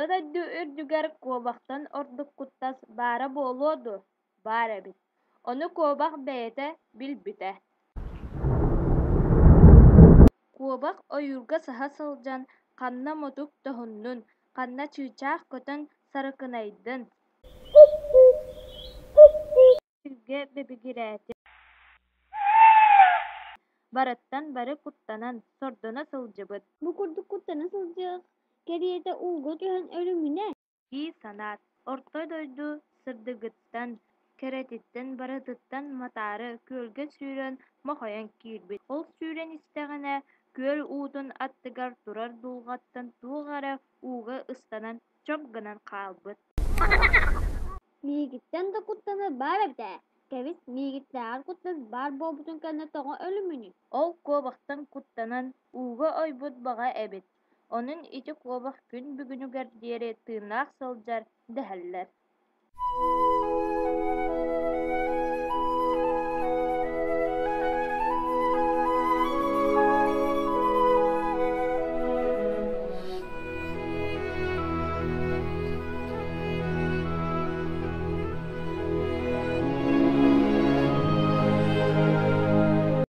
Орто дойду үрдүгэр куобахтан ордук куттас баара буолуо дуо, баар эбит. Ону куобах бэйэтэ билбитэ. Куобах ойуурга саһа сылдьан ханна мутук тоһуннун, ханна чыычаах көтөн сарыкынайдын сиргэ бэбигирээтин барыттан бары куттанан, сордоно сылдьыбыт Бу курдук куттана сылдьыах кэриэтэ ууга түһэн өлүмүнэ Дии санаат, орто дойду сырдыгыттан, кэрэтиттэн барытыттан матаары күөлгэ сүүрэн мохойон киирбит. Ол сүүрэн истэҕинэ күөл уутун аттыгар турар дулҕаттан туох эрэ ууга ыстанан чоп гынан хаалбыт. Миигиттэн да куттанар баар эбит ээ, кэбис, миигиттээҕэр куттас баар буолбутун кэннэ тоҕо өлүмүнүй Ол куобахтан куттанан ууга ойбут баҕа эбит, онон ити куобах күн бүгүнүгэр диэри тыыннаах сылдьар дэһэллэр.